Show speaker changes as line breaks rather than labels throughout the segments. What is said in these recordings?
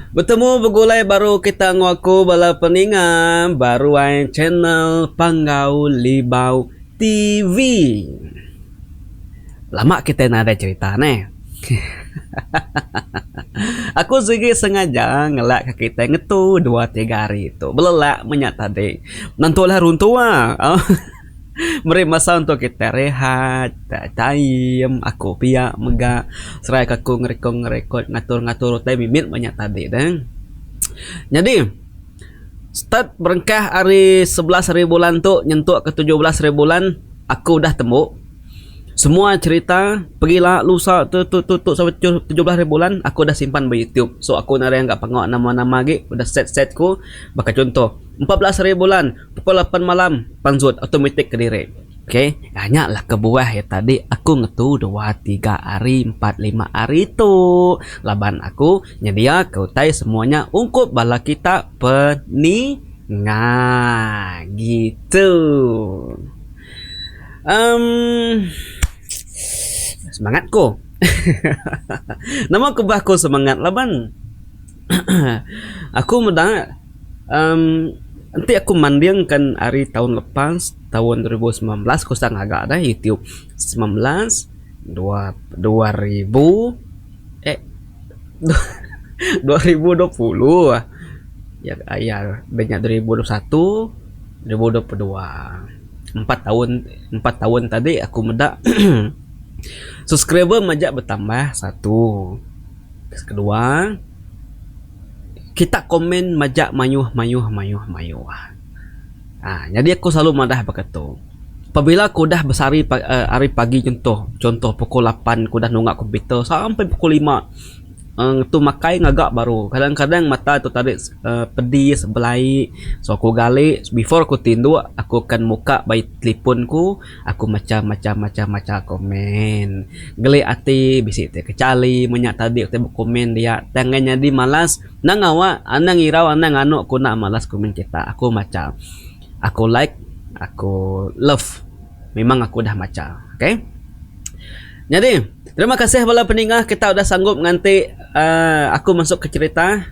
Betemu begulai baru kita enggau aku bala peninga ba ruai channel Panggau Libau TV. Lama kitai nadai cherita neh. Aku sigi sengaja ngelak ka kitai ngetu dua tiga hari tu belelak menya tadi. Nentu lah runtu ah. Meri masa untuk kitai rehat, time aku pia mega serai ka aku ngerekod ngerekod ngatur ngatur utai mimit meh nya tadi deh. Nyadi start berengkah ari 11 hari bulan tu nyentuk ke 17 hari bulan aku udah tembu semua cerita pegila lusa tu tu tu tu sampai 17 hari bulan aku udah simpan ba YouTube. So aku nadai ngaga pengawa nama nama agi udah set set ku baka chunto 14 hari bulan Pukul lapan malam pansut automatik kediri. Ok nya lah kebuah iya tadi aku ngetu dua tiga hari empat lima hari tu laban aku nyediaka utai semua nya ungkup bala kita peninga gitu. Emm semangat ku. Nama kebuah ku semangat laban aku meda Emm enti aku mandingkan ari taun lepas taun 2019 ku usah ngaga deh youtube 19 dua 2000 eh 2020 ya ya nya 2021 2022 empat taun empat taun tadi aku meda subscriber majak betambah satu. Kedua, kita komen majak mayuh mayuh mayuh mayuh. Aa nyadi aku selalu madah baka tu. Pabila ku udah besari ari pagi nyentuh chuntoh pukul lapan ku udah nunga komputer sampai pukul lima uhh ngetu makai ngaga baru. Kadang kadang mata tu tadi uhh pedis belai so aku gali before ku tinduk aku akan muka bai telefon ku. Aku macha macha macha macha komen. Geli ati bisi ti kechali menya tadi utai bekomen dia tang enggai nyadi malas nang ngawa anang irau anang nganu ku enda malas komen kita aku macha. Aku like aku love memang aku udah macha okay. Nyadi terima kasih bala peninga kita udah sanggup nganti uhh aku masuk ke cerita.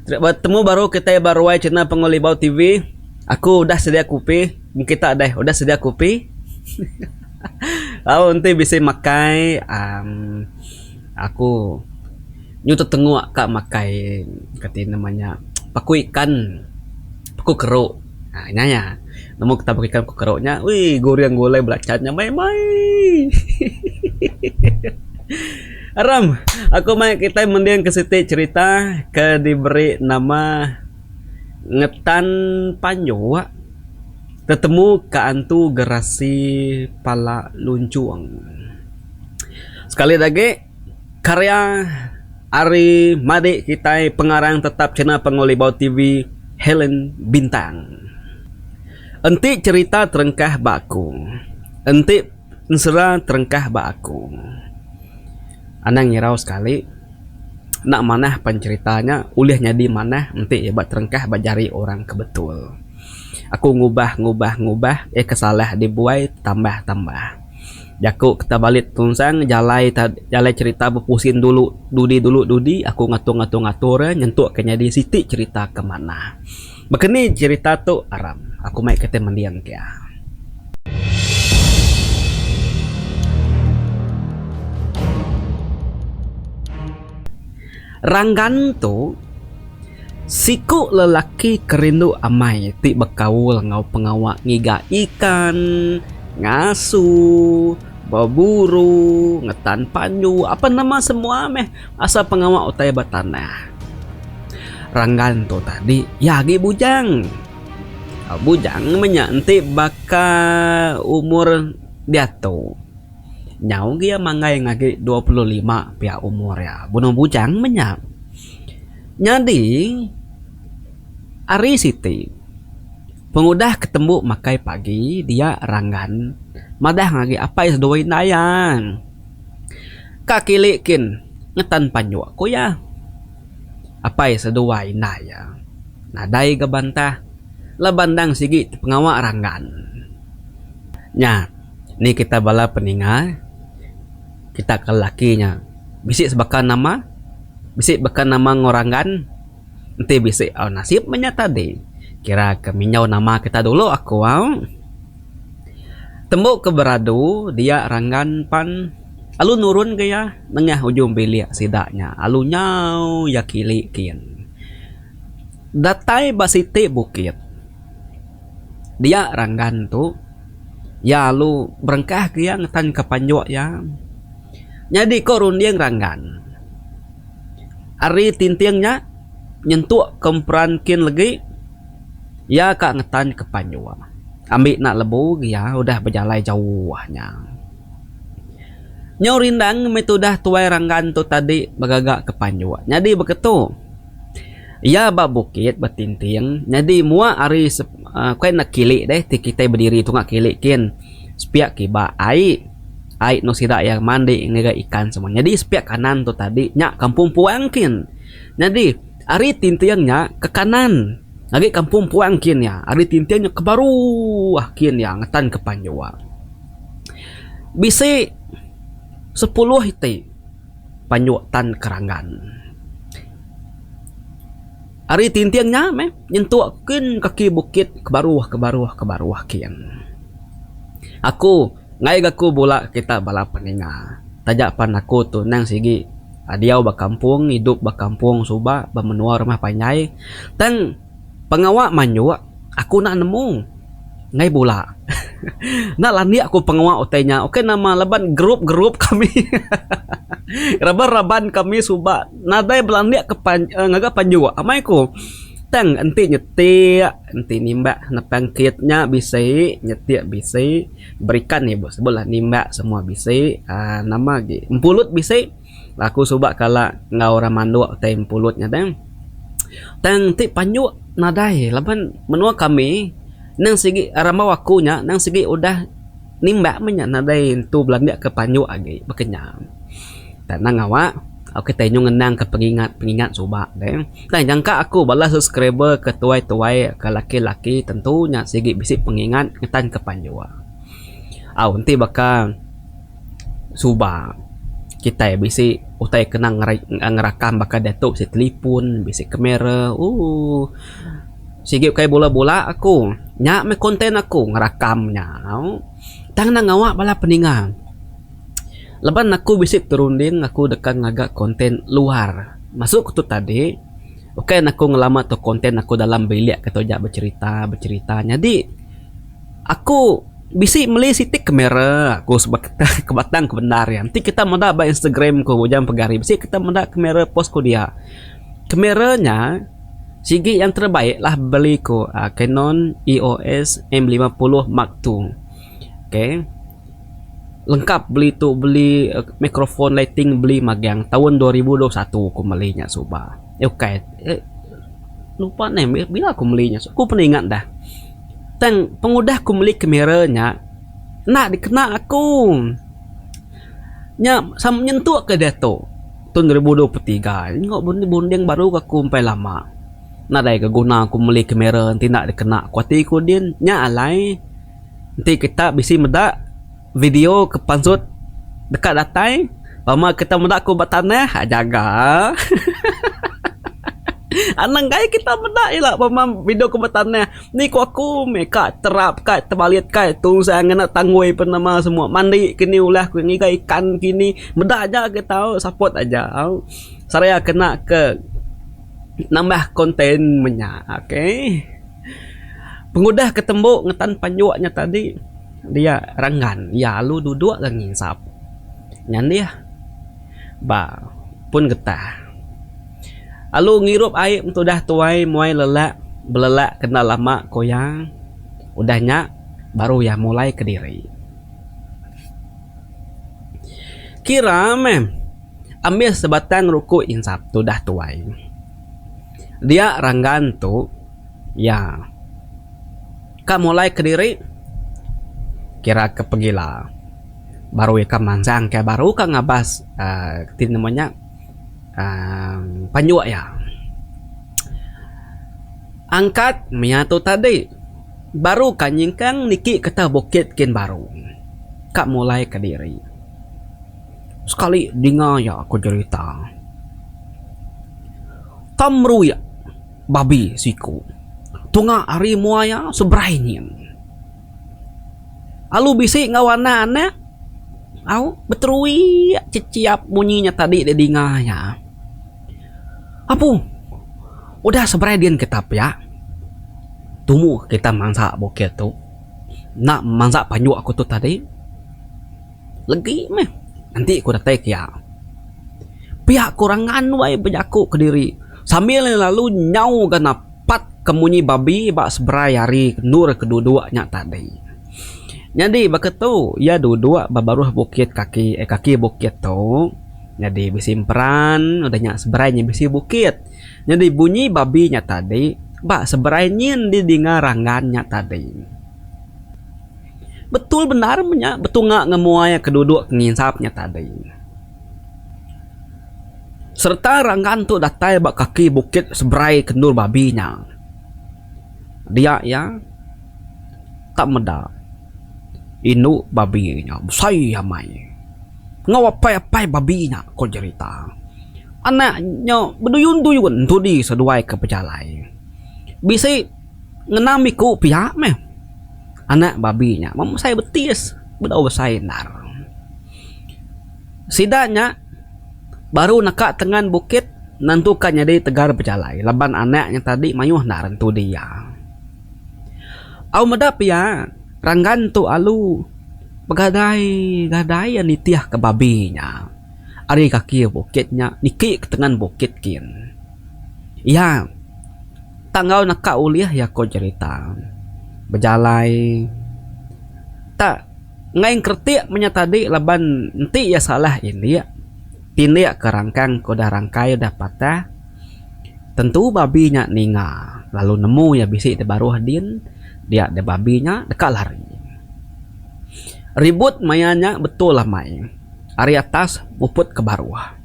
Betemu baru kitai ba ruai channel Pengolibau TV. Aku udah sedia kupi. Kita deh udah sedia kupi. Au enti bisi makai uhh aku nyu tetenguk ka makai kati nama nya paku ikan paku keru uhh nya iya. Nemu kita paku ikan paku keru nya wee goreng gulai belacan nya mei mei. Aram aku mai kitai mending ke siti cherita ke diberi nama. Ngetan panjuk tetemu ka antu gerasi pala lunchung. Sekali da agi karya ari madik kitai pengarang tetap channel Pangolibau TV Helen Bintang. Enti cherita terengkah ba aku enti ensera terengkah ba aku anang irau sekali. Enda manah pan cherita nya ulih nyadi manah enti iya ba terengkah ba jari orang ke betul. Aku ngubah ngubah ngubah iya ke salah dibuai tambah tambah. Jaku ke tebalit tunsang jalai jalai cherita bepusin dulu dudi dulu dudi aku ngatur ngatur ngatur iya nyentuk ke nyadi siti cherita ke manah. Baka ni cherita tu aram aku mai kitai mending ke iya. Ranggan tu siku lelaki ke rindu amai ti bekaul enggau pengawa ngiga ikan, ngasu, beburu, ngetan panju apan nama semua meh asal pengawa utai ba tanah. Ranggan tu tadi iya agi bujang. Bujang meh nya enti baka umur diatu. Nyau gi iya manggai ngagi 25 pia umur iya. Benung bujang meh nya. Nyadi ari siti pengudah ke tembu makai pagi dia Ranggan madah ngagi apai seduai indai iya. Ka kili kin ngetan panjuk ku iya. Apai seduai indai iya nadai ga bantah laban endang sigi pengawa Ranggan. Nya. Ni kita bala peninga kita ke lelaki nya bisi sebaka nama bisi baka nama enggau ranggan. Enti bisi au nasib meh nya tadi. Kira ke minjau nama kita dulu aku au. Tembu ke beradu dia Ranggan pan alu nurun ga iya nengah ujung bilik sida nya alu nyau iya kili kin. Datai ba siti bukit dia Ranggan tu iya alu berengkah ke iya ngetan ke panjuk iya. Nyadi ko runding Ranggan ari tinting nya nyentuk ke emperan kin legi iya ka ngetan ke panjuk ambi enda lebu iya udah bejalai jauh nya. Nyau rindang meh tudah tuai Ranggan tu tadi begaga ke panjuk. Nyadi beketu iya ba bukit betinting nyadi mua ari uhh kai enda kili deh ti kitai bediri tunga kili kin sepiak kiba ai. Ai enu sida iya mandi ngagai ikan semua. Nyadi sepiak kanan tu tadi nya kampung puang kin. Nyadi ari tinting nya ke kanan agi kampung puang kin iya. Ari tinting nya ke baruh kin iya ngetan ke panjua. Bisi sepuluh iti panjuk tan keranggan. Ari tinting nya meh nyentuk kin kaki bukit ke baruh ke baruh ke baruh kin. Aku Enggai ga aku bula kita bala peninga. Taja pan aku tu endang sigi diau ba kampung, idup ba kampung suba ba menua rumah panjai tang pengawa manjuk aku enda nemu. Enggai bula. Enda landik aku pengawa utai nya ukai nama laban group group kami raban raban kami suba nadai belandik ke ngaga panjuk amai ku. Tang enti nyetik enti nimbak nepang kit nya bisi nyetik bisi berikan ibuh sebut lah nimbak semua bisi uhh nama agi empulut bisi aku suba kala enggau orang manduk tai empulut nya deh. Tang enti panjuk nadai laban menua kami nang sigi rambau aku nya nang sigi udah nimbak meh nya nadai entu belandik ke panjuk agi baka nya. Tang ngawa kitai nyau ngenang ke pengingat pengingat suba deh. Tang jangka aku bala subscriber ke tuai-tuai ke laki-laki tentu nya sigi bisi pengingat ngetan ke panjuk. Au enti baka suba kitai bisi utai kena ngerakam baka diatu bisi telefon bisi kamera ooh sigi ukai bula-bula aku nya meh content aku ngerakam nya. Tang ne ngawa bala peninga. Laban aku bisi terunding aku deka ngaga content luar. Masu ku tu tadi ukai ne aku ngelama tu content aku dalam bilik ke tu aja becerita becerita nyadi aku bisi meli siti kamera aku ke batang ke bendar iya. Enti kita meda ba instagram ku Bujang Pegari bisi kita meda kamera post ku dia. Kamera nya sigi yang terbaik lah beli ku Canon EOS M50 Mark II. Okay. Lengkap beli tu beli microphone lighting beli magang taun 2021 ku meli nya suba. Eh ukai eh lupa neh bila ku meli nya aku pun ingat dah. Tang pengudah ku meli kamera nya enda dikena aku. Nya sam nyentuk ke diatu taun 2023 nyenguk bunding baru aku empai lama. Nadai ga guna aku meli kamera enti enda dikena ku ati ku din. Nya alai. Enti kita bisi meda video ke pansut deka datai pama kita meda ku ba tanah jaga anang gai kita meda ila pama video ku ba tanah ni ku aku meh ka terap ka tebalit ka tusah ngena tanggui pun nama semua mandi kini ulah ku ngiga ikan kini meda aja ke tau support aja au seraya kena ke nambah content menya okay. Pengudah ke tembu ngetan panjuk nya tadi dia ranggan iya alu duduk ga nginsap nyandih ba pun getah. Alu ngirup ai tudah tuai muai lelak belelak ke enda lama ku iya udah nya baru iya mulai kediri. Kira meh ambis sebatang ruku insap tudah tuai. Dia ranggan tu iya ka mulai kediri kira ke pegila baru iya ka mansang ka baru ka ngabas uhh ti nama nya uhh panjuk iya. Angkat maya tu tadi baru ka nyingkang niki keta bukit gin baru ka mulai kediri. Sekali dinga iya ku jerita. Tam meruik. babi siku tunga ari mua iya seberai nyin. Alu bisi enggau anak-anak au beteruik chiap munyi nya tadi didinga iya. Apu udah seberai din kita pia tumu kita mansa bukit tu enda mansa panjuk aku tu tadi legi meh enti ku datai kia. Pia ku Rangan wai bejaku kediri sambil lalu nyau ga nap. Pat ke munyi babi ba seberai hari endur ke duduk nya tadi. Nyadi baka tu iya duduk ba baruh bukit kaki eh kaki bukit tu nyadi bisi emperan udah nya seberai nya bisi bukit. Nyadi bunyi babi nya tadi ba seberai nyin didinga ranggan nya tadi. Betul bendar meh nya betunga ngemua iya ke duduk ke nginsap nya tadi. Sereta ranggan tu datai ba kaki bukit seberai ke endur babi nya. Dia iya tak meda indu babi nya besai amai. Enggau apai-apai babi nya ko jerita. Anak nya beduyun-duyun entudi seduai ke bejalai. Bisi ngenam iku pia meh anak babi nya meh mesai betis bedau besai endar. Sida nya baru neka tengan bukit nentuka nyadi tegar bejalai laban anak nya tadi mayuh enda rentu dia. Au meda pia Ranggan tu alu begadai gadai iya nitihka babi nya ari kaki bukit nya niki ke tengan bukit gin. Iya tak enggau neka ulih iya ko jerita bejalai tak. Enggai engkeretik meh nya tadi laban enti iya salah indik, tindik ke rangkang ke udah rangkai udah patah, tentu babi nya ninga lalu nemu iya bisi da baruh din dia da babi nya deka lari. Ribut maya nya betul amai ari atas muput ke baruh.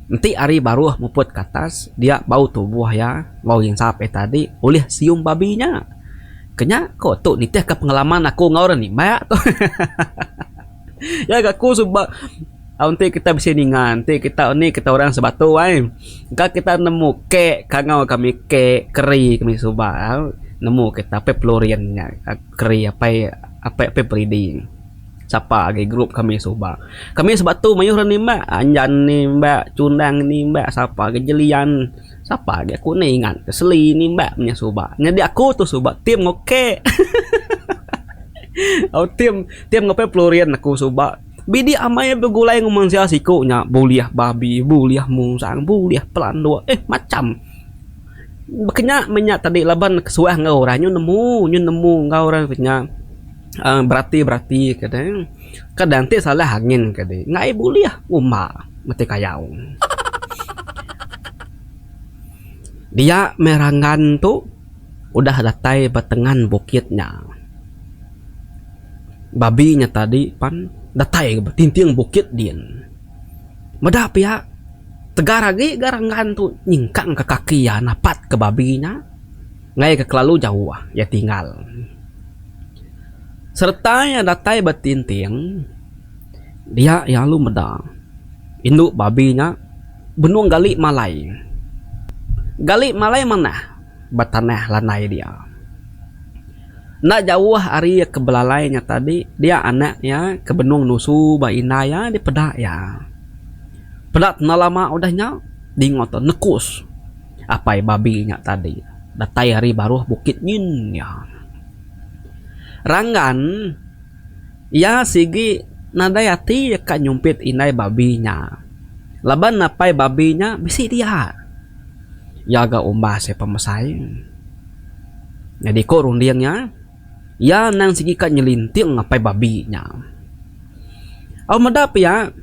Enti ari baruh muput ke atas dia bau tubuh iya bau insap iya tadi ulih sium babi nya. Kenya ko tu nitih ka pengalaman aku enggau orang nimbak tu. Ya ga aku suba enti kita bisi ninga enti kita ni kita orang sebatu ai. Ka kita nemu kek kangau kami kek keri kami suba nemu kita apai pelurin nya keri apai apai apai peridi. Sapa agi group kami suba. Kami sebatu mayuh orang nimbak anjan nimbak chundang nimbak sapa agi jelian. Sapa agi aku enda ingat ke seli nimbak menya suba. Nyadi aku tu suba team ok. Au team team ngapai pelurin aku suba. Bidik amai begulai enggau mensia siku nya bulih babi, bulih musang, bulih pelanduk eh macam. Baka nya meh nya tadi laban kesuah enggau orang nyu nemu nyu nemu enggau orang nya uhh berati berati ke deh. Kadang ti salah angin ke deh enggai bulih ngumba meti kayau. Dia meh ranggan tu udah datai ba tengan bukit nya. Babi nya tadi pan datai ba tinting bukit din. Meda pia tegar agi ga ranggan tu nyingkang ka kaki iya napat ka babi nya enggai ka kelalu jauh iya tinggal. Sereta iya datai ba tinting dia iya lalu meda indu babi nya. Benung gali malai. Gali malai manah ba tanah landai dia. Enda jauh ari iya ke belalai nya tadi dia anak iya ke benung nusu ba indai iya dipeda iya. Peda enda lama udah nya dinga te nekus apai babi nya tadi datai ari baruh bukit nyin iya. Ranggan. Iya sigi nadai ati ka nyumpit indai babi nya laban apai babi nya bisi dia. Iya ga umbas iya pemesai. Nyadi ko runding iya, iya endang sigi ka nyelinting apai babi nya. Au meda pia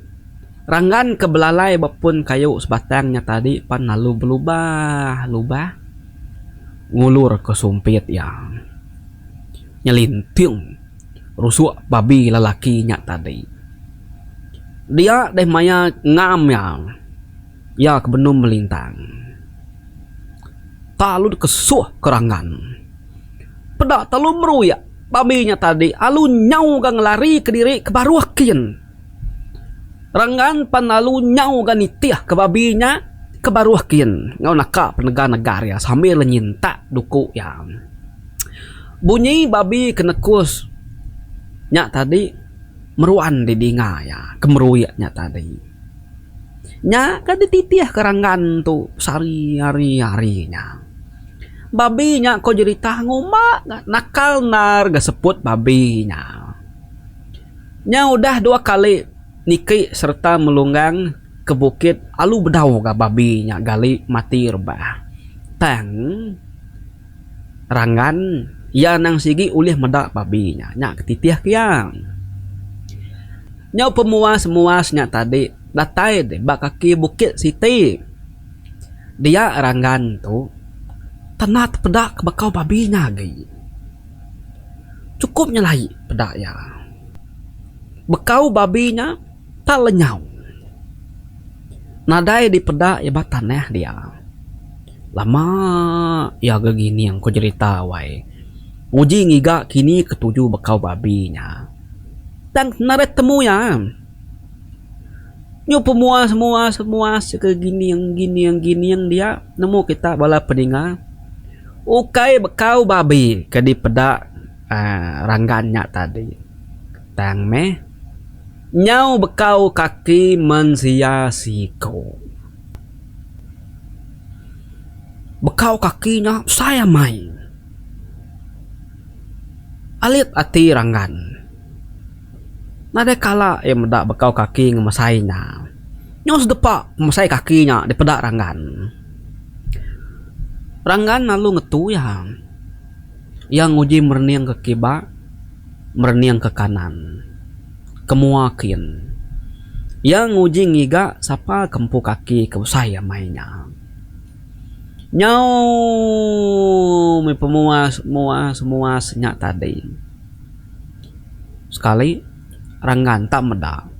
ranggan ke belalai ba pun kayu sebatang nya tadi pan lalu belubah lubah ngulur ke sumpit iya nyelinting. Rusuk babi lelaki nya tadi. Dia deh maya ngam iya, iya ke benung melintang. Talu dikesuh kerangan. Peda telu meruyak babi nya tadi alu nyau ga ngelari kediri ke baruh kin. Ranggan pan lalu nyau ga nitih ke babi nya. Ke baruh kin enggau naka penegar-negar iya sambil nyintak duku iya. Bunyi babi ke nekus nya tadi meruan didinga iya ke meruik nya tadi. Nya ke dititih ke ranggan tu sehari hari nya. Babi nya ko jerita ngumba nakal endar ga seput babi nya. Nya udah dua kali niki sereta melunggang ke bukit alu bedau ga babi nya gali mati rebah. Tang Ranggan iya nang sigi ulih meda babi nya. Nya ke titih ke iya. Nyau pemuas-muas nya tadi datai deh ba kaki bukit siti. Dia Ranggan tu tanda tepeda ke bekau babi nya agi. Chukup nyelai peda iya. Bekau babi nya tak lenyau. Nadai dipeda iya ba tanah dia. Lama iya ga ngining ku jerita wai. Uji ngiga kini ke tuju bekau babi nya. Tang nadai temu iya. Nyu pemuas muas muas ke gining gining gining dia nemu kita bala peninga ukai bekau babi ke dipeda aaa ranggan nya tadi. Tang meh nyau bekau kaki mensia siku. Bekau kaki nya besai amai. Alit ati ranggan. Nadai kala iya meda bekau kaki ngemesai nya. Nyau sedepa pemesai kaki nya dipeda ranggan. Ranggan lalu ngetu iya. Iya nguji merening ke kiba. Merening ke kanan, ke mua kin. Iya nguji ngiga sapa ke empu kaki ke besai amai nya. Nyau meh pemuas muas muas nya tadi. Sekali Ranggan tak meda.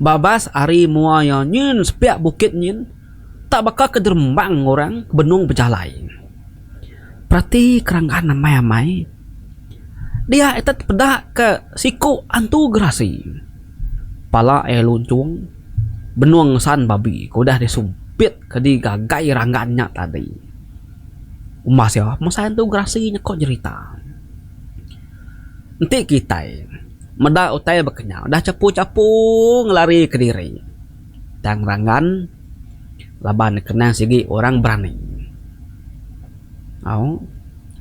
Babas ari mua iya nyin sepiak bukit nyin tak baka ke derembang orang benung bejalai. Perati keranggan amai-amai dia ita tepeda ke siku antu gerasi. Pala iya lunchung benung ngesan babi ke udah disumpit ke digagai ranggan nya tadi. Umbas iya mesai antu gerasi nya ko jerita. Enti kitai meda utai baka nya udah chapu-chapu ngelari kediri. Tang ranggan laban ne kenang sigi orang berani. Au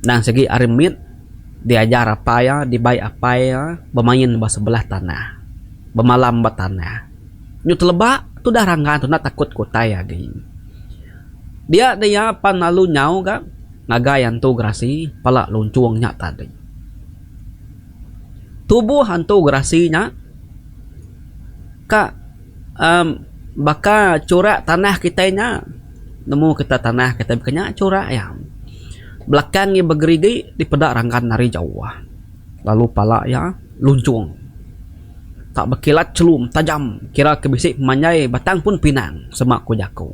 nang sigi ari mit diajar apai iya dibai apai iya bemain ba sebelah tanah bemalam ba tanah. Nyu teleba tudah ranggan tu enda takut ke utai agi. Dia deh iya pan lalu nyau ga ngagai antu gerasi pala lunchung nya tadi. Tubuh antu gerasi nya ka uhh baka churak tanah kitai nya nemu kita tanah kitai baka nya churak iya. Belakang iya begerigi dipeda ranggan ari jauh lalu pala iya lunchung tak bekilat chelum tajam kira ke bisi pemanjai batang pun pinang sema ku jaku.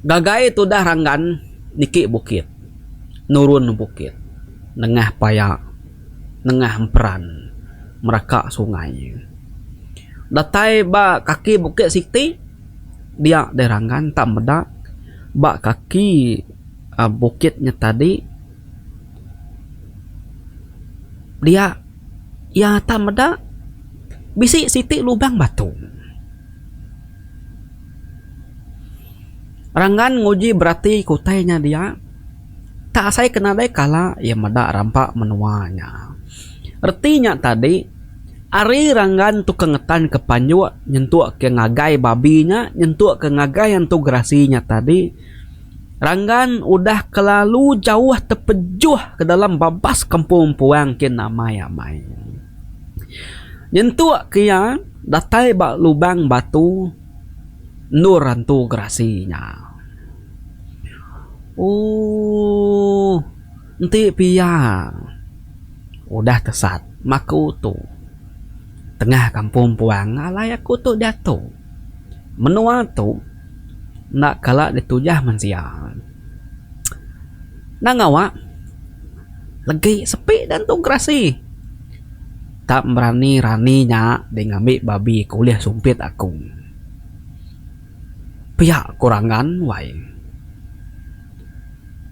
Gagai tudah ranggan niki bukit nurun bukit nengah paya. Nengah emperan meraka sungai. Datai ba kaki bukit siti dia deh ranggan tak meda ba kaki uhh bukit nya tadi dia iya tak meda bisi siti lubang batu. Ranggan nguji berati ke utai nya dia tak asai ke nadai kala iya meda rampa menua nya. Reti nya tadi ari Ranggan tu ke ngetan ke panjuk nyentuk ke ngagai babi nya nyentuk ke ngagai antu gerasi nya tadi Ranggan udah kelalu jauh tepejuh ke dalam babas kampung puang ke amai amai. Nyentuk ke iya datai ba lubang batu endur antu gerasi nya. Ooh enti pia udah tesat maku tu tengah kampung puang alai aku tu diatu. Menua tu enda kala ditujah mensia. Enda ngawa legi sepi da antu gerasi. Tak merani-rani nya deh ngambi babi ke ulih sumpit aku. Pia ku Ranggan wai.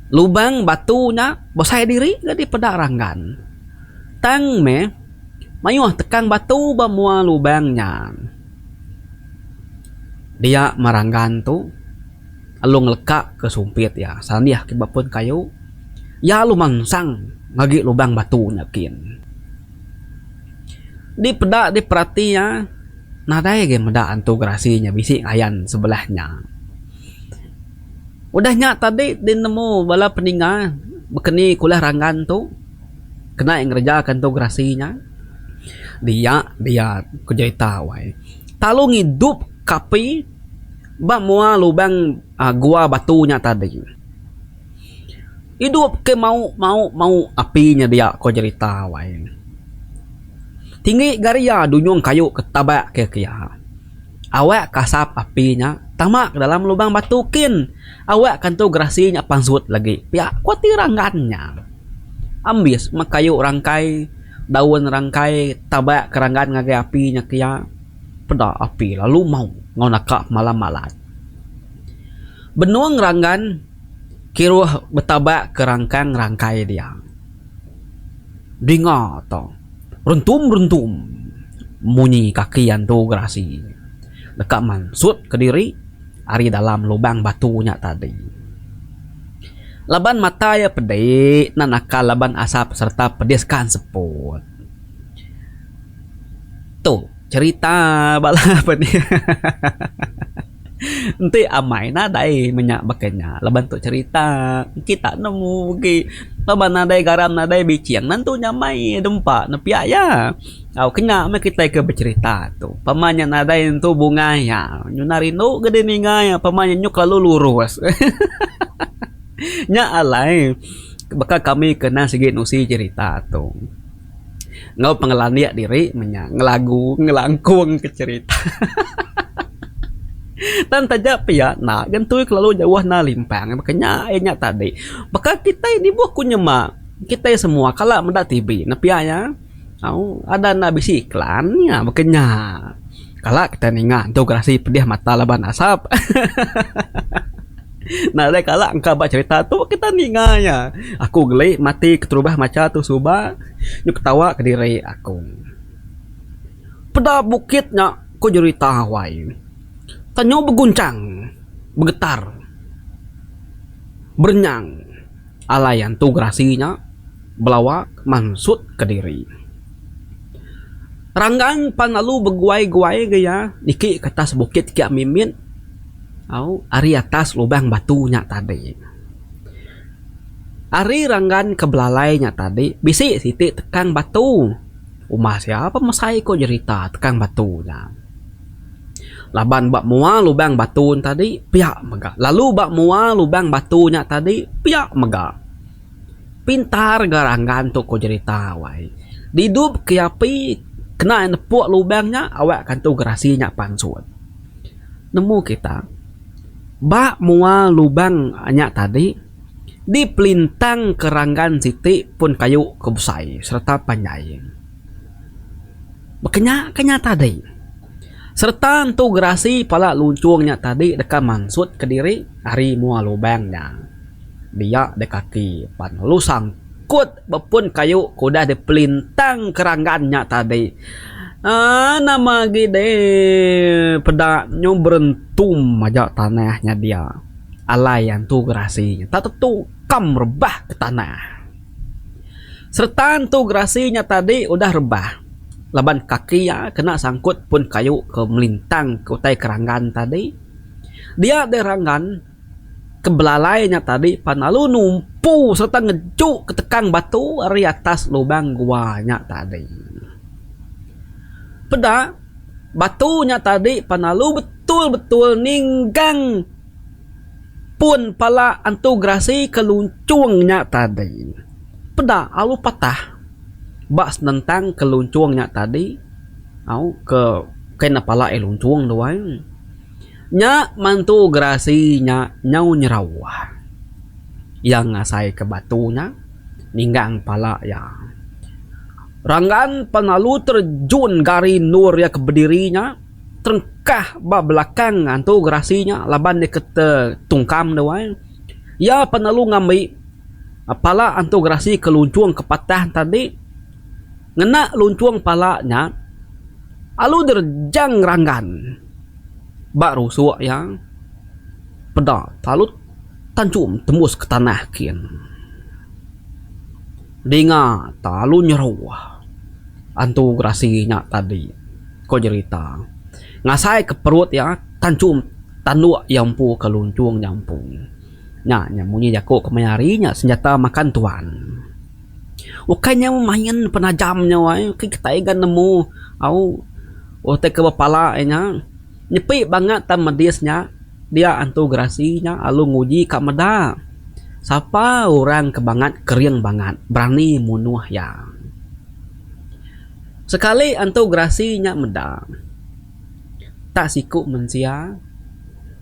Lubang batu nya besai diri ga dipeda Ranggan. Tang meh mayuh tekang batu ba mua lubang nya. Dia meh Ranggan tu lalu ngeleka ke sumpit iya sandih ke ba pun kayu. Iya lalu mansang ngagi lubang batu nya kin. Dipeda diperati iya nadai agi meda antu gerasi nya bisi ngayan sebelah nya. Udah nya tadi di nemu bala peninga bekeni kulah ranggan tu kena iya ngereja ka antu gerasi nya dia dia ku jerita wai lalu ngidup ka api ba mua lubang uhh gua batu nya tadi. Idup ke mau mau mau api nya dia ko jerita wai. Tinggi gari iya dunyung kayu ke tabak ke kiya. Awak ke asap api nya tama ke dalam lubang batu kin. Awak ke antu gerasi nya pansut lagi pia ku ati ranggan nya. Ambis meh kayu rangkai daun rangkai tabak ke ranggan ngagai api nya kiya peda api lalu mau enggau naka malam malat. Benung ranggan kiruh betabak ke rangkang rangkai dia. Dinga to rentum-rentum munyi kaki antu gerasi deka mansut kediri ari dalam lubang batu nya tadi. Laban mata iya pedi enda nakal laban asap sereta pedis kan seput. Tu cherita bala peni Enti amai nadai menya baka nya laban tu cherita kita nemu agi laban nadai garam nadai biching nentu nyamai dempa ne pia iya. Au kenya meh kitai ke becherita tu pama nya nadai nentu bungai iya nyuna rindu ga deh ninga iya pama nya nyuk lalu lurus. Nya alai baka kami ke endang sigi nusi cherita tu. Enggau pengelandik diri menya ngelagu ngelangkung ke cherita. Tang taja pia enda gentui kelalu jauh enda limpang baka nya iya nya tadi. Baka kitai nibuh ku nyema kitai semua kala meda TV ne pia iya au ada enda bisi iklan nya baka nya. Kala kitai ninga entu gerasi pedih mata laban asap. Nadai kala engka ba cherita tu kita ninga iya. Aku geli mati keterubah macha tu suba nyu ketawa kediri aku. Peda bukit nya ku jerita wai. Tanyu begunchang, begetar, berenyang alai antu gerasi nya belawa mansut kediri. Ranggang pan lalu beguai-guai ga iya niki ke atas bukit kiak mimit. Au ari atas lubang batu nya tadi. Ari ranggan ke belalai nya tadi bisi siti tekang batu. Uma sia pemesai ko jerita tekang batu nya. Laban ba mua lubang batu nya tadi pia mega lalu ba mua lubang batu nya tadi pia mega. Pintar ga ranggan tu ko jerita wai. Didup ke api kena nepuk lubang nya awak kantu gerasi nya pansut. Nemu kita, ba mua lubang nya tadi dipelintang ke ranggan siti pun kayu ke besai sereta panjai. Baka nya ke nya tadi. Sereta entu gerasi pala lunchung nya tadi deka mansut kediri ari mua lubang nya. Dia deh kaki pan lalu sangkut bepun kayu ke udah dipelintang ke ranggan nya tadi. Aaa nama agi deh peda nyu berentum aja tanah nya dia alai antu gerasi nya tak tetu kam rebah ke tanah. Sereta antu gerasi nya tadi udah rebah laban kaki iya kena sangkut pun kayu ke melintang ke utai ke ranggan tadi. Dia deh ranggan. Ke belalai nya tadi pan lalu numpu sereta ngeju ke tekang batu ari atas lubang gua nya tadi. Peda batu nya tadi pan lalu betul-betul ninggang pun pala antu gerasi ke lunchung nya tadi. Peda lalu patah ba senentang ke lunchung nya tadi au ke kena pala iya lunchung tu ai. Nya mantu gerasi nya nyau nyerauh. Iya ngasaika batu nya ninggang pala iya. Ranggan pan lalu terejun gari endur iya ke bediri nya terengkah ba belakang antu gerasi nya laban iya ke tetungkam tu ai. Iya pan lalu ngambi pala antu gerasi ke lunchung ke patah tadi ngena lunchung pala nya lalu direjang Ranggan ba rusuk iya peda lalu tanchum tembus ke tanah kin. Dinga talalu nyeruh antu gerasi nya tadi, ko jerita. Ngasai ke perut iya tanchum tanduk iya empu ke lunchung nya empu. Nya nya munyi jaku ke maya hari nya senjata makan tuan. Ukai nya main penajam nya wai kitai ga nemu au utai ke bepala iya nya. Nyepi bangat tan medis nya dia antu gerasi nya lalu nguji ka meda sapa orang ke bangat kering bangat berani munuh iya. Sekali antu gerasi nya meda tak siku mensia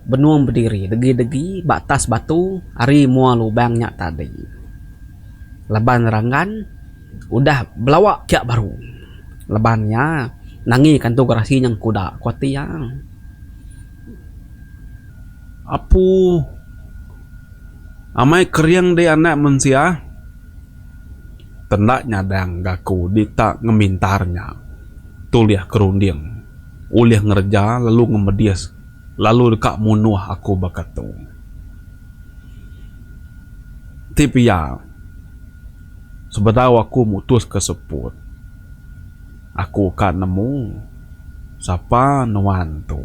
benung bediri degi-degi ba atas batu ari mua lubang nya tadi. Laban Ranggan udah belawa kiak baru. Laban iya nangi ka antu gerasi nya engkuda ku ati iya.
Apu amai kering dih anak mensia tenda nyadang ga aku dita ngemintar nya tulih ke runding ulih ngereja lalu ngemedis lalu deka munuh aku baka tu. Ti pia. Sebedau aku mutuska seput, aku ka nemu sapa nuan tu.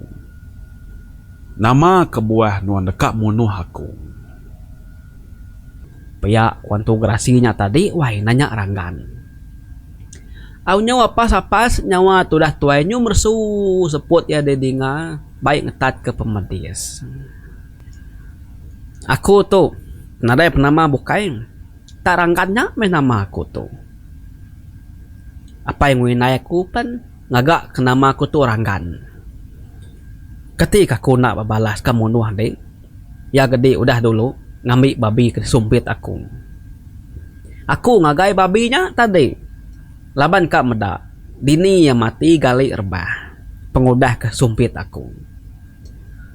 Nama kebuah nuan deka munuh aku?
Pia ku antu gerasi nya tadi wai nanya Ranggan. Au nyau apas-apas nyawa tudah tuai nyu meresu seput iya didinga bai ngetatka pemedis. Aku tu nadai penama bukai. Tak ranggan nya meh nama aku tu. Apai enggau indai aku pen ngaga ke nama aku tu Ranggan. Keti ka aku enda bebalas ka munuh adi, iya gedi udah dulu ngambi babi ke disumpit aku. Aku ngagai babi nya tadi laban ka meda dini iya mati gali rebah pengudah ke sumpit aku.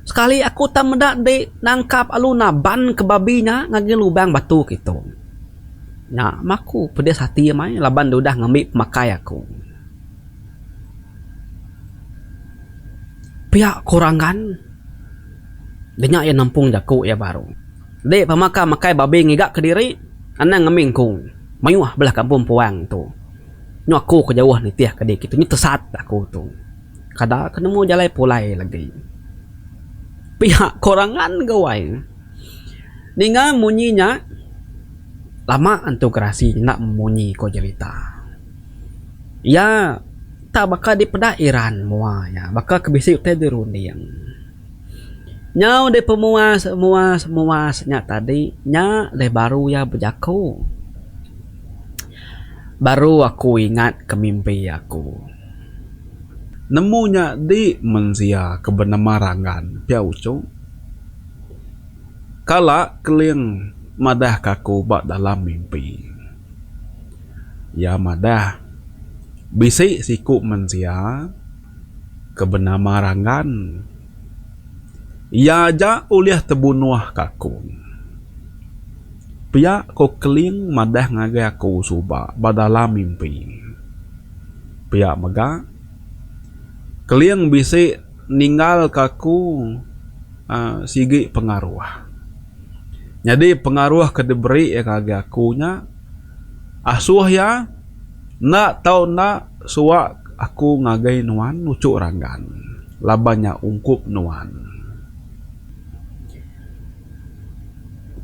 Sekali aku tang meda dik nangkap alu naban ke babi nya ngagai lubang batu kitu. Nya mah aku pedis ati amai laban deh udah ngambi pemakai aku. Pia ku Ranggan deh nya iya nampung jaku iya baru. Dik pemaka makai babi ngiga kediri anang ngambi engku mayuh belah kampung puang tu. Nyu aku ke jauh nitih ke dik kitu nyu tesat aku tu. Kada ke nemu jalai pulai lagi. Pihak korangan ga wai. Ninga munyi nya lama antu gerasi enda memunyi ko jerita. Iya tak baka dipeda iran mua iya baka ke bisi utai dirunding. Nyau deh pemuas muas muas nya tadi nya deh baru iya bejaku. Baru aku ingat ke mimpi aku.
Nemu nya di mensia ke benama Ranggan pia uchu. Kala Keling madah ke aku ba dalam mimpi. Iya madah bisi siku mensia ke benama Ranggan. Iya aja ulih tebunuh ka aku. Pia ko Keling madah ngagai aku suba ba dalam mimpi. Pia mega, Keling bisi ninggal ka aku uhh sigi pengaruh. Nyadi pengaruh ke diberi iya ngagai aku nya asuh iya enda tau enda suwa aku ngagai nuan uchu Ranggan laban nya ungkup nuan.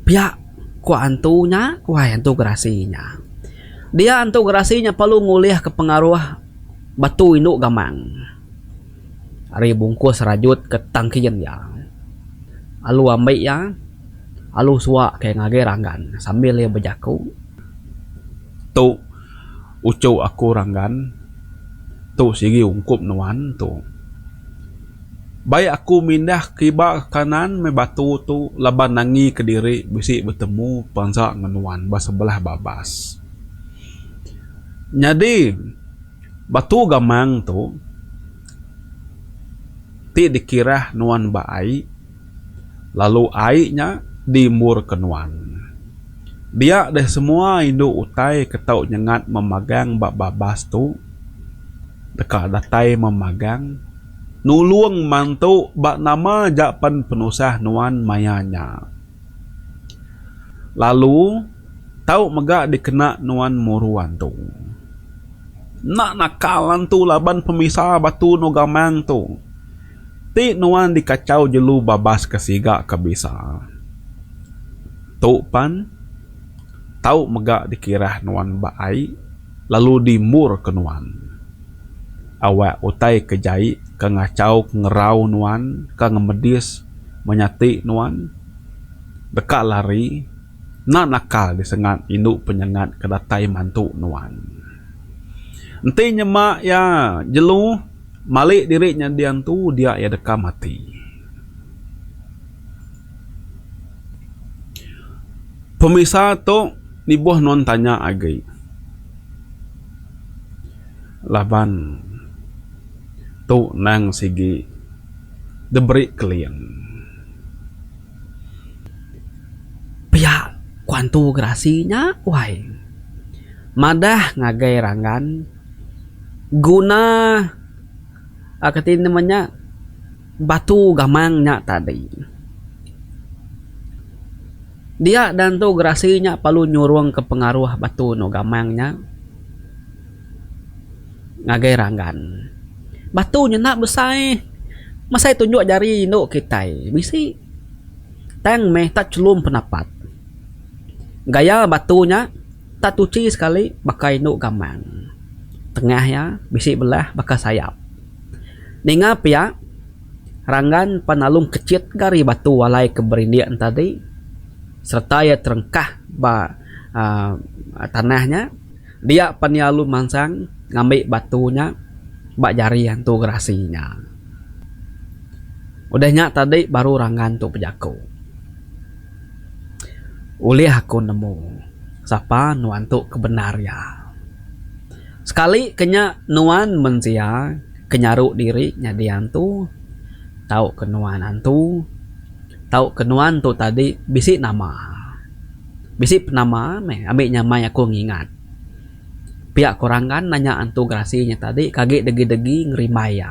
Pia ku antu nya wai antu gerasi nya. Dia antu gerasi nya perlu ngulih ke pengaruh batu indu gamang ari bungkus rajut ke tangkin iya. Alu ambi iya alu suwa ke ngagai Ranggan sambil iya bejaku.
Tu uchu aku Ranggan tu sigi ungkup nuan tu. Bai aku mindah kiba ke kanan meh batu tu laban nangi kediri bisi betemu pansa ngan nuan ba sebelah babas. Nyadi batu gamang tu ti dikirah nuan ba ai lalu ai nya diemburka nuan. Dia deh semua indu utai ke tau nyengat memagang ba babas tu deka datai memagang nulung mantu ba nama ja pen penusah nuan maya nya. Lalu tau mega dikena nuan muru antu. Enda nakal antu laban pemisa batu enggau gamang tu. Ti nuan dikachau jelu babas ke siga ke bisa. Tu pan tau mega dikirah nuan ba ai lalu diemburka nuan. Awak utai ke jai ke ngachau ke ngerau nuan ke ngemedis menyati nuan deka lari enda nakal disengat indu penyengat ke datai mantu nuan. Enti nyema iya jelu mali diri nyadi antu dia iya deka mati. Pemisa tu nibuh nuan tanya agi. Laban tu nang sigi diberi keling.
Pia ku antu gerasi nya wai. Madah ngagai ranggan guna kati nama nya batu gamang nya tadi. Dia dan tu gerasi nya perlu nyurung ke pengaruh batu enu gamang nya ngagai ranggan. Batu nya enda besai mesai tunjuk jari indu kitai bisi tang meh tak chelum penapat. Gaya batu nya tak tuchi sekali baka indu gamang. Tengah iya bisi belah baka sayap. Ninga pia ranggan pan alung kechit gari batu alai ke berindik ne tadi sereta iya terengkah ba uhh tanah nya. Dia pan iya lalu mansang ngambi batu nya ba jari antu gerasi nya. Udah nya tadi baru ranggan tu bejaku. Ulih aku nemu sapa nuan tu ke bendar iya. Sekali ke nya nuan mensia ke nyaru diri nyadi antu tauka nuan antu tauka nuan tu tadi bisi nama. Bisi penama meh ambi nyamai aku ngingat. Pia ku Ranggan nanya antu gerasi nya tadi ke agi degi-degi ngerimbai iya.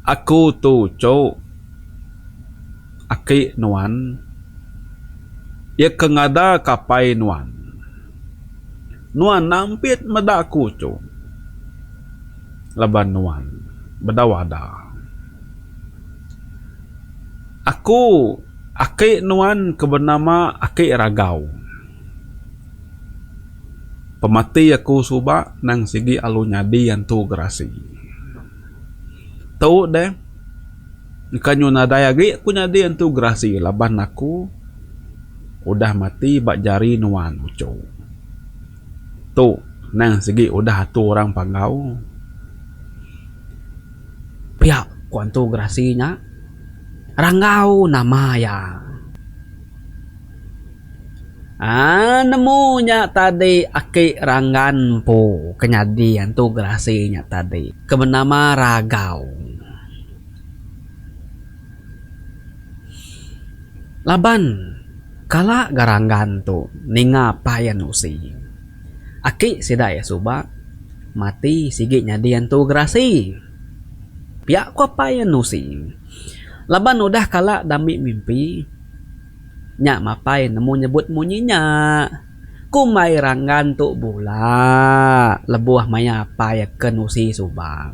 Aku tu uchu aki nuan iya ke ngada ka apai nuan. Nuan nampit meda aku uchu laban nuan bedau ada. Aku Aki nuan ke benama Aki Ragau. Pemati aku suba nang sigi alu nyadi antu gerasi. Tu deh engka nyu nadai agi aku nyadi antu gerasi laban aku udah mati ba jari nuan uchu. Tu nang sigi udah atur orang Panggau.
Pia ku antu gerasi nya. Ranggau nama iya. Aaa nemu nya tadi aki Ranggan empu ke nyadi antu gerasi nya tadi ke benama Ragau. Laban kala ga Ranggan tu ninga apai iya nusi. Aki sida iya suba mati sigi nyadi antu gerasi. Pia ku apai iya nusi. Laban udah kala dami mimpi, nya mapai nemu nyebut munyi nya. Kumbai Ranggan tu bula lebuh maya apai iya ke nusi suba.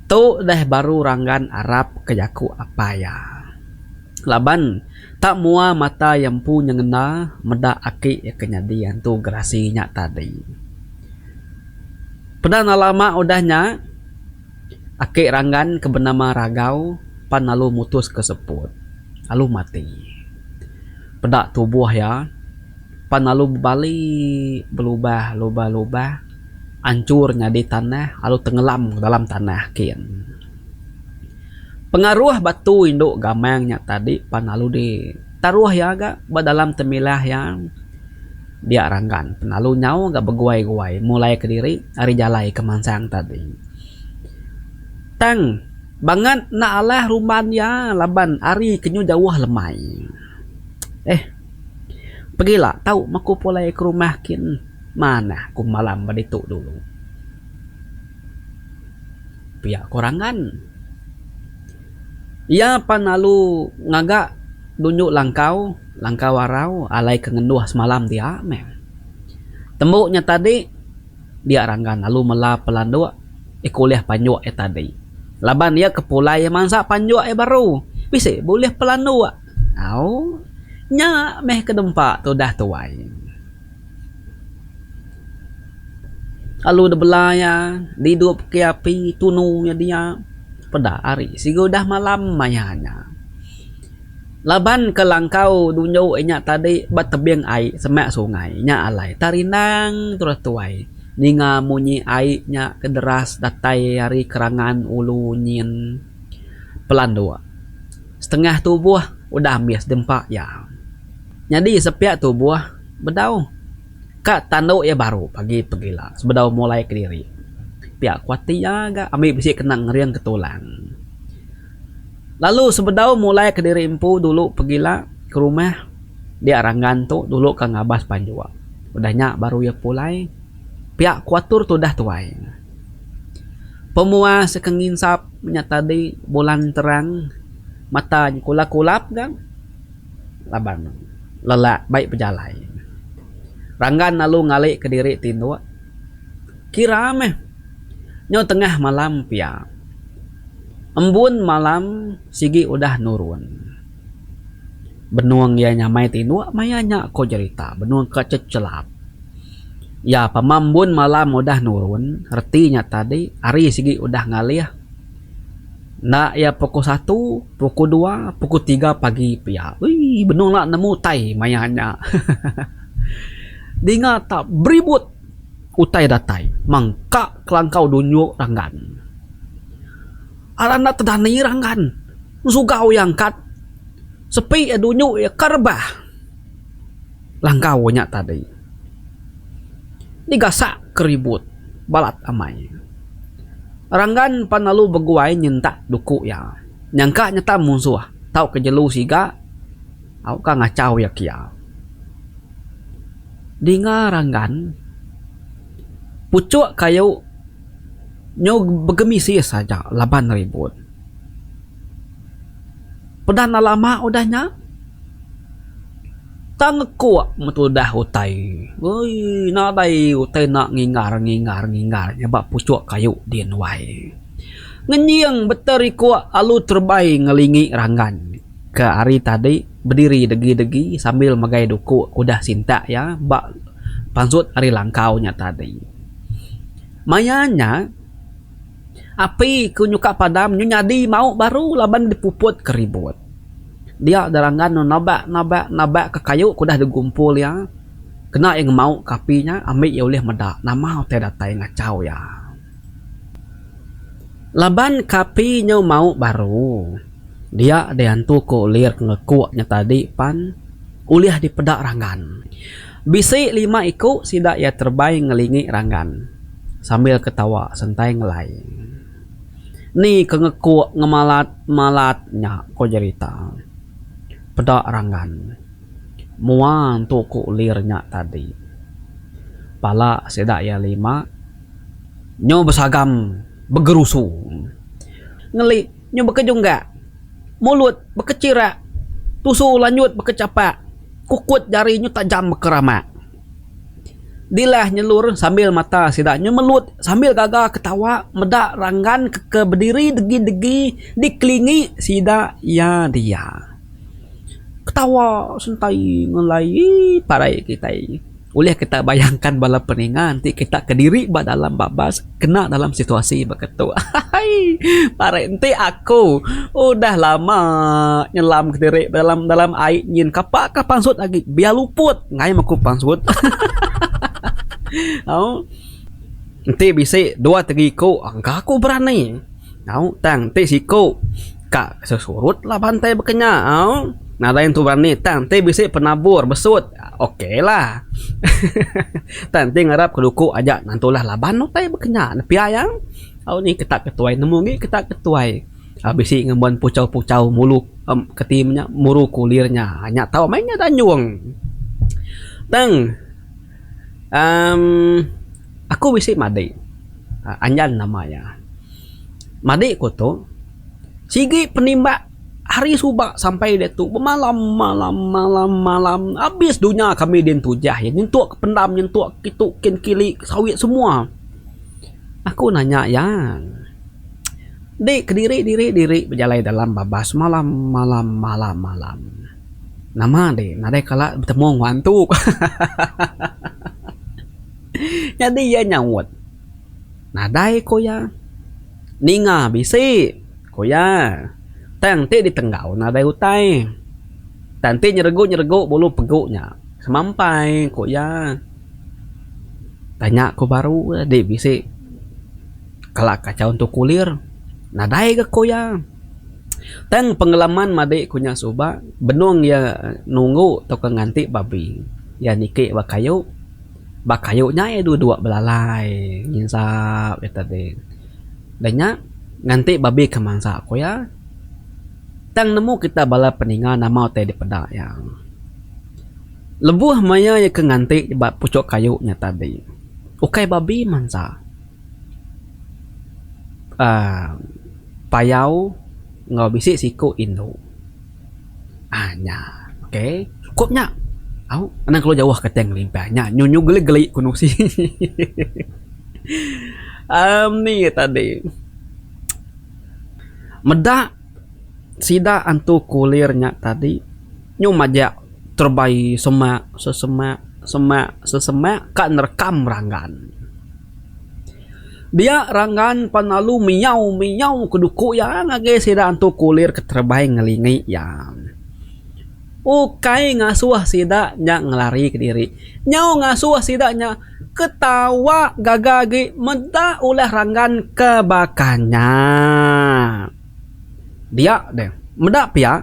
Tu deh baru Ranggan arap ke jaku apai iya. Laban tak mua mata iya empu nyengenda meda aki iya ke nyadi antu gerasi nya tadi. Peda enda lama udah nya, aki Ranggan ke benama Ragau pan lalu mutuska seput, lalu mati. Peda tubuh iya pan lalu bebali belubah lubah lubah anchur nyadi tanah lalu tengelam dalam tanah kin. Pengaruh batu indu gamang nya tadi pan lalu ditaruh iya ga ba dalam temilah iya. Dia Ranggan penalu nyau ga beguai-guai mulai kediri ari jalai ke mansang tadi. Tang bangat enda alah rumban iya laban ari ke nyu jauh lemai. Eh. Pegila tau meku pulai ke rumah kin manah ku malam ba ditu dulu. Pia ku Ranggan. Iya pan lalu ngaga dunju langkau, langkau arau alai ke ngenduh semalam dia meh. Tembu nya tadi dia Ranggan lalu mela pelanduk iku ulih panjuk iya tadi. Laban iya ke pulai iya mansa panjuk iya baru bisi bulih pelanduk. Au, nya meh ke dempa tudah tuai. Lalu dibela iya didup ke api tunu iya dia peda hari siga udah malam maya nya. Laban ke langkau dunju inya tadi ba tebing ai semak sungai nya alai terindang tudah tuai ninga munyi ai nya ke deras datai ari kerangan ulu nyin pelanduk. Setengah tubuh udah ambis dempa iya. Nyadi sepiak tubuh bedau ka tandu iya baru pagi pegila sebedau mulai kediri. Pia ku ati iya ga ambi bisi kena ngering ke tulang. Lalu sebedau mulai kediri empu dulu pegila ke rumah dia Ranggan tu dulu ka ngabas panjuk. Udah nya baru iya pulai pia ku atur tudah tuai. Pemuas ke nginsap nya tadi bulan terang mata kulap-kulap ga laban lelak bai pejalai. Ranggan lalu ngali kediri tinduk kira meh nyau tengah malam pia. Embun malam sigi udah nurun. Benung iya nyamai tinduk maya nya ko jerita benung ka chelap. Iya pama embun malam udah nurun reti nya tadi hari sigi udah ngalih enda iya pukul satu, pukul dua, pukul tiga pagi pia. Uii benung la nemu utai maya nya. Dinga tak beribut utai datai mangka kelangkau dunjuk ranggan. Aran enda tedani ranggan sugau iya angkat sepi iya dunjuk iya ka rebah. Langkau nya tadi. Digasak ke ribut balat amai. Ranggan pan lalu beguai nyentak duku iya. Nyangka nyeta munsuh tauka jelu siga tauka ngachau iya kia. Dinga Ranggan puchuk kayu nyu begemisis aja laban ribut. Peda enda lama udah nya. Tang ngekuk metudah utai. Ui nadai utai enda nginggar nginggar nginggar nya ba puchuk kayu din wai. Ngenying beterikuk alu terebai ngelingi ranggan ke ari tadi bediri degi degi sambil megai duku ke udah sintak iya ba pansut ari langkau nya tadi. Maya nya api ke nyuka padam nyu nyadi mau baru laban dipuput ke ribut. Dia Ranggan nabak nabak nabak ke kayu ke udah digumpul iya kena iya ngemau ke api nya ambi iya ulih meda nama utai datai ngachau iya. Laban ke api nyau mau baru dia deh antu ke ulir ke ngekuk nya tadi pan ulih dipeda Ranggan. Bisi lima iku sida iya terebai ngelingi Ranggan sambil ketawa sentai ngelai. Ni ke ngekuk ngemalat malat nya ko jerita. Peda Ranggan. Mua entu ku ulir nya tadi. Pala sida iya lima nyu besagam begerusu. Ngeli nyu bekejunggak. Mulut bekechirak. Tusu lanjut bekechapak. Kukut jari nyu tajam bekeramak. Dilah nyelur sambil mata sida nyemelut sambil gaga ketawa meda ranggan ke bediri degi-degi dikelingi sida iya dia. Ketawa sentai ngelai parai kitai. Ulih kita bayangkan bala peninga enti kita kediri ba dalam babas kena dalam situasi baka tu. Hahaii parai enti aku udah lama nyelam kediri ba dalam dalam ai nyin kapa ka pansut agi biar luput. Ngai meh ku pansut. Au. Enti bisi dua tiga iku engka aku berani. Au tang enti siku ka sesurut lah bantai baka nya au. Nadai entu berani tang enti bisi penabur besut ok lah. Tang enti ngarap ke duku aja nentu lah laban utai baka nya ne pia iya. Au ni kita ke tuai nemu agi kita ke tuai bisi ngembuan puchau-puchau mulu keti menya muru kulir nya. Nya tau meh nya danjung. Tang uhh aku bisi madik Anjan nama iya. Madik ku tu sigi penimbak. Hari suba sampai diatu bemalam malam malam malam abis dunya kami din tujah iya nyentuk ke pendam nyentuk kitu kin kili sawit semua. Aku nanya iya di kediri diri diri bejalai dalam babas malam malam malam malam nama di nadai kala betemu enggau antu hahaha nyadi iya nyaut nadai ku iya ninga bisi. Ku iya, tang ti ditenggau nadai utai. Tang ti nyeregu-nyeregu bulu pegu nya semampai, ku iya. Tanya ku baru di bisi kala kachau entu kulir. Nadai ga ku iya. Tang pengalaman madi ku nya suba benung iya nunggu tauka nganti babi iya niki ba kayu. Ba kayu nya iya duduk belalai nginsap iya tadi. Dah nya nganti babi ke mansa ku iya. Tang nemu kita bala peninga nama utai dipeda iya. Lebuh maya iya ke nganti ba puchuk kayu nya tadi ukai babi mansa uhh payau enggau bisi siku indu. Aaa nya ok chukup nya au anang kelalu jauh ke tai ngelimpang nya nyu nyu geli geli ku nusi uhh ni tadi meda sida antu kulir nya tadi nyu majak terebai semak sesemak semak sesemak ka nerekam ranggan. Dia Ranggan pan lalu miau-miau ke duku iya ngagai sida antu kulir ke terebai ngelingi iya. Ukai ngasuh sida nya ngelari kediri. Nyau ngasuh sida nya ketawa gaga agi meda ulah Ranggan ke baka nya. Dia deh meda pia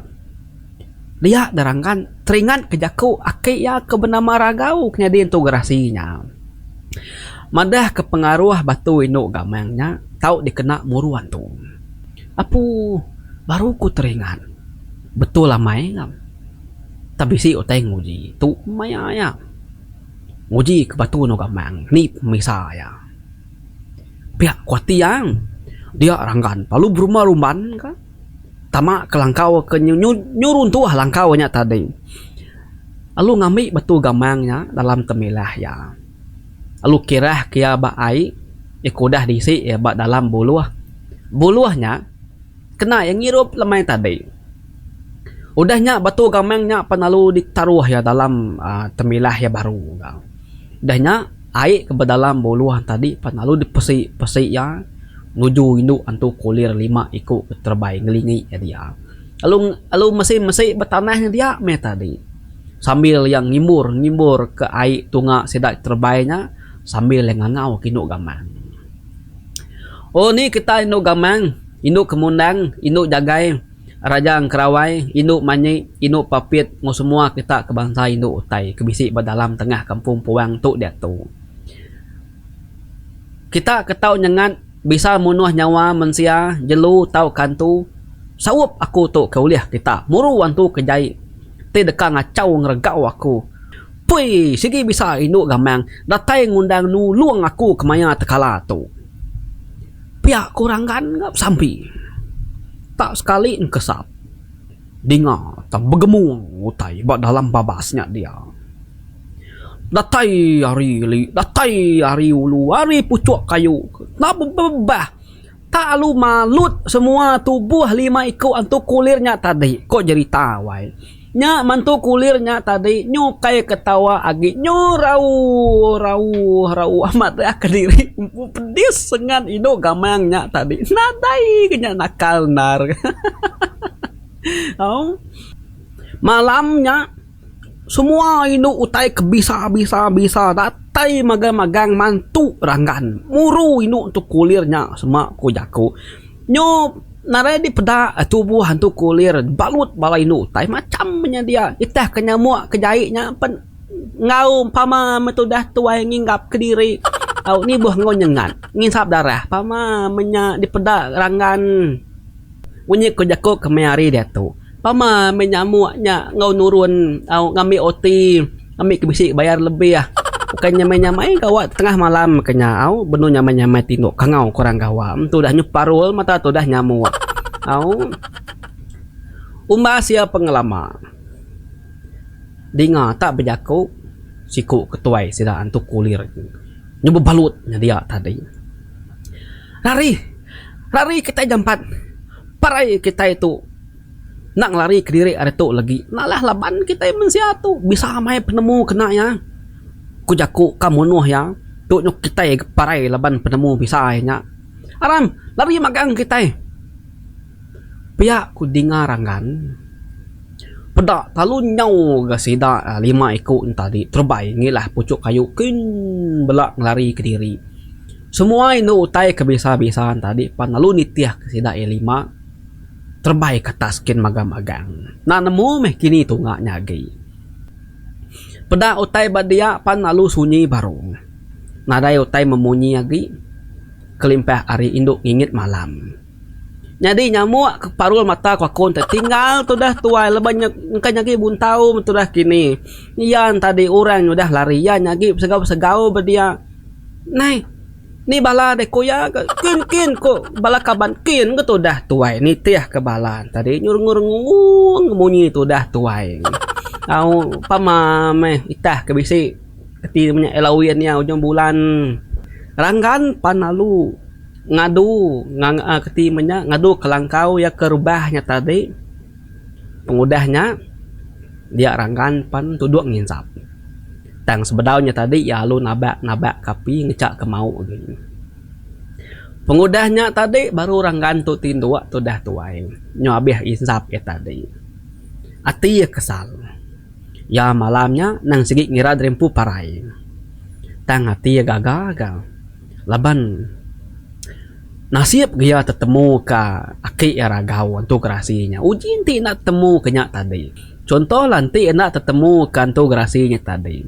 dia deh Ranggan teringat ke jaku aki iya ke benama Ragau ke nyadi entu gerasi nya. Madah ke pengaruh batu indu gamang nya tau dikena muru antu. Apu baru ku teringat betul amai ngam tang bisi utai nguji tu maya iya. Nguji ke batu indu gamang ni pemisa iya. Pia ku ati iya dia ranggan lalu berumban rumban ka tama ke langkau ke nyu nyu runtuh langkau nya tadi. Lalu ngambi batu gamang nya dalam temilah iya. Lalu kirah ke iya ba ai iya ke udah diisi iya ba dalam buluh. Buluh nya kena iya ngirup lemai tadi. Udah nya batu gamang nya pan lalu ditaruh iya dalam aaa temilah iya baru. Udah nya ai ke ba dalam buluh tadi pan lalu dipesi pesi iya nuju indu antu kulir lima iku ke terebai ngelingi iya dia. Lalu lalu mesi mesi ba tanah nya dia meh tadi sambil iya ngimbur ngimbur ke ai tunga sida terebai nya sambil iya ngangau ke indu gamang. Oh ni kita indu gamang, indu kemundang, indu jagai, raja engkerawai, indu manyi, indu papit enggau semua kita ke bansa indu utai ke bisi ba dalam tengah kampung puang tu diatu. Kita ke tau nyengat bisa munuh nyawa mensia, jelu tauka antu, saup aku tu ke ulih kita muru antu ke jai ti deka ngachau ngeregau aku. Pui sigi bisa indu gamang datai ngundang nulung aku kemaya tekala tu. Pia ku Ranggan ga besampi. Tak sekali engkesap dinga tang begemung utai ba dalam babas nya dia. Datai ari ili, datai ari ulu, ari puchuk kayu ke enda bebah tak alu malut semua tubuh lima iku antu kulir nya tadi, ko jerita wai. Nya mantu kulir nya tadi nyukai ketawa agi nyu rauh rauh rauh amat ria kediri empu pedis sengan indu gamang nya tadi nadai ke nya nakal endar. Au malam nya semua indu utai ke bisa bisa bisa datai magang magang mantu ranggan muru indu tu kulir nya sema ku jaku nyu. Nadai dipeda tubuh antu kulir balut bala indu utai macham nya dia. Itah ke nyamuk ke jai nya pen enggau pama meh tudah tuai nginggap kediri au nibuh enggau nyengat nginsap darah pama meh nya dipeda ranggan. Munyi ku jaku ke meh hari diatu. Pama meh nyamuk nya enggau nurun au ngambi OT ngambi ke bisi bayar lebih. Bukai nyamai nyamai gawa tengah malam ke nya au benung nyamai nyamai tinduk kangau ke orang gawa. Tudah nyu parul mata tudah nyamuk au. Umbas iya pengelama dinga tak bejaku siku ketuai sida antu kulir nyu bebalut nyedia tadi. Rari! Rari kitai jampat. Parai kitai tu enda ngelari kediri ari tu lagi. Nalah laban kitai mensia tu bisa amai penemu kena iya. Ku jaku ka munuh iya tu nyuk kitai parai laban penemu bisa iya nya. Aram lari magang kitai. Pia ku dinga Ranggan. Peda lalu nyau ga sida lima iku ne tadi terebai ngilah puchuk kayu kin bela ngelari kediri. Semua indu utai ke bisa-bisa tadi pan lalu nitih ke sida iya lima terebai ke atas kin magang-magang. Enda nemu meh kini tunga nya agi. Peda utai ba dia pan lalu sunyi baru. Nadai utai memunyi agi kelimpah ari indu ngingit malam. Nyadi nyamuk ke parul mata ku aku enti tinggal tudah tuai laban nya engka nyagi buntau tudah kini. Iya tadi orang udah lari iya nyagi besegau-besegau ba dia. Nai, ni bala deh ku iya ke kin kin ku bala kaban kin ke tudah tuai nitih ke bala tadi nyu rengung rengung munyi tudah tuai. Au pama meh itah ke bisi reti nya elawin iya ujung bulan. Ranggan pan lalu ngadu keti meh nya ngadu kelangkau iya ke rebah nya tadi. Pengudah nya dia Ranggan pan tudok nginsap. Tang sebedau nya tadi iya lalu nabak nabak ke api ngecha ke mau agi. Pengudah nya tadi baru Ranggan tu tindok tudah tuai nyu abih insap iya tadi. Ati iya kesal. Iya malam nya nang sigi ngira diri empu parai. Tang ati iya gaga ga laban nasib ga iya tetemu ka aki iya Ragau entu gerasi nya. Uji enti enda tetemu ke nya tadi. Chunto lah enti enda tetemu ke antu gerasi nya tadi.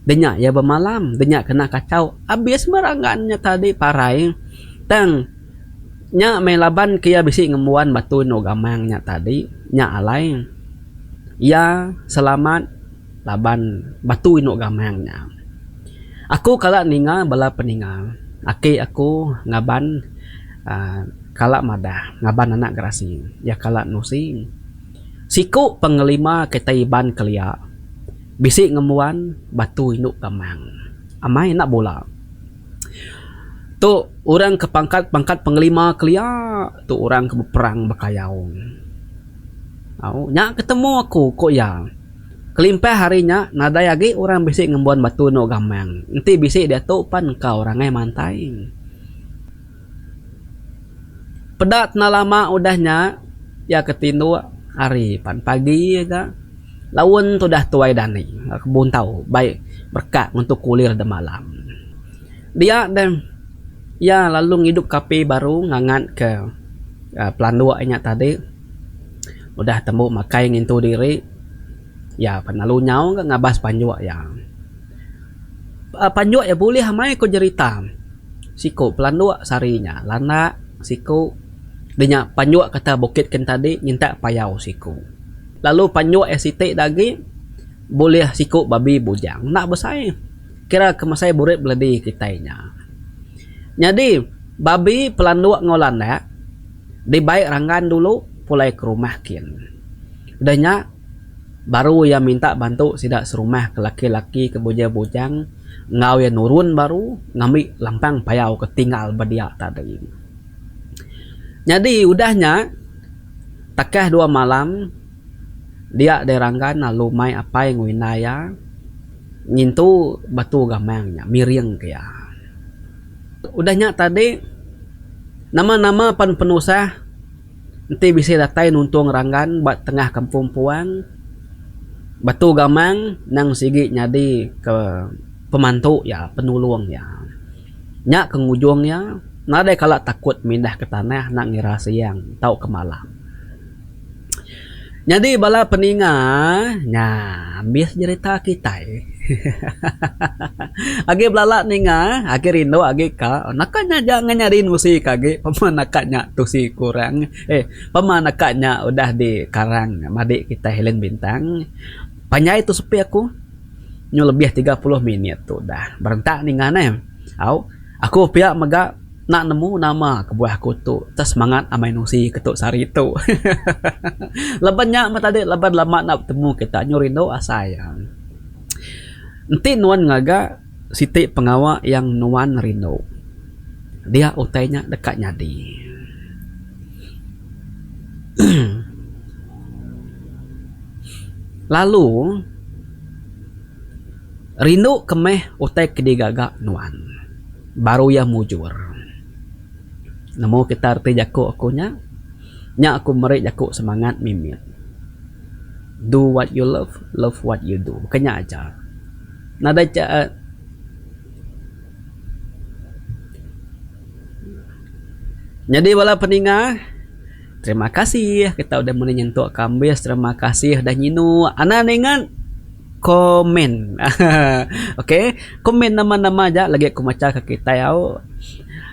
Denya iya bemalam, denya kena kachau abis meh ranggan nya tadi parai. Tang nya meh laban ke iya bisi ngembuan batu endu gamang nya tadi, nya alai iya selamat laban batu indu gamang nya. Aku kala ninga bala peninga aki aku ngaban uhh kala madah ngaban anak gerasi iya kala nusi. Siku pengelima kitai Iban kelia bisi ngembuan batu indu gamang. Amai enda bula. Tu orang ke pangkat-pangkat pengelima kelia tu orang ke beperang bekayau. Au nya ketemu aku ku iya. Kelimpah ari nya nadai agi orang bisi ngembuan batu indu gamang. Enti bisi diatu pan engka orang ai mantai. Peda tena lama udah nya iya ke tinduk hari pan pagi ga laun tudah tuai dani buntau bai berekak ngentu kulir da malam. Dia deh iya lalu ngidup ke api baru ngangat ke pelanduk inya tadi udah tembu makai ngintu diri iya pan lalu nyau ga ngabas panjuk iya. Panjuk iya bulih amai ku jerita. Siku pelanduk sehari nya landak siku da nya panjuk kata bukit ken tadi nyintak payau siku. Lalu panjuk iya siti da agi bulih siku babi bujang enda besai kira ke mesai burit beledi kitai nya. Nyadi babi pelanduk enggau landak dibai ranggan dulu pulai ke rumah kin. Udah nya baru iya minta bantu sida serumah ke laki-laki ke bujang-bujang enggau iya nurun baru ngambi lampang payau ke tinggal ba dia tadi. Nyadi udah nya takah dua malam dia deh Ranggan lalu mai apai enggau indai iya ngintu batu gamang nya miring ke iya. Udah nya tadi nama-nama pan penusah Enti bisi datai nuntung ranggan ba tengah kampung puang, Batu Gamang nang sigi nyadi ke pemantu iya, penulung iya. Nya ke ngujung iya. Nadai kala takut mindah ke tanah enda ngira siang tauka malam. Nyadi bala peninga nya ambis jerita kitai. Agi belala ninga agi rindu agi ka naka nya ja ngan nyadi nusi ka agi pema naka nya tusi kurang eh pema naka nya udah di karang madi kitai Helen Bintang. Panjai tu sepi aku nyu lebih 30 minit tu udah berentak ninga neh. Au aku pia mega. Enda nemu nama kebuah aku tu tau semangat amai nusi ke tu sehari tu. Laban nya meh tadi laban lama enda betemu kita nyu rindu asai iya. Enti nuan ngaga siti pengawa yang nuan rindu dia utai nya deka nyadi. Lalu rindu ke meh utai ke digaga nuan. Baru iya mujur. Nemu kita reti jaku aku nya, nya aku meri jaku semangat mimit. Do what you love, love what you do. Bukan nya aja. Nadai cha Nyadi bala peninga, terima kasih kita udah meri nyentuk ke ambis, terima kasih udah nyinu. Anang ningat. Komen. Ok. Komen nama-nama aja lagi aku macha ke kitai au.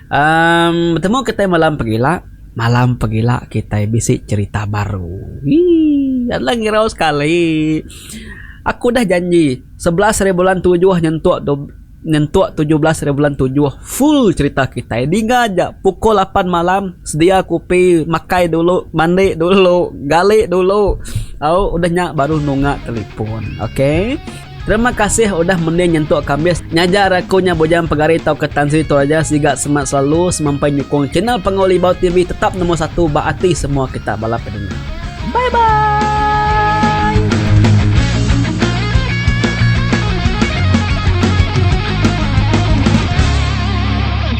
Um betemu kitai malam pegila, malam pegila kitai bisi cerita baru. Wee adalah ngirau sekali. Aku dah janji 11 hari bulan tujuh nyentuk Nyentuk 17 hari bulan tujuh full cerita kitai dinga aja pukul lapan malam sedia kupi makai dulu mandi dulu gali dulu au udah nya baru nunga telefon ok terima kasih udah mending nyentuk kambis nyajar aku nya bujang pegari tauka tan sri toraja siga semat selalu semampai nyukung channel Panggau Libau TV tetap nombor satu ba ati semua kita bala peninga bye bye.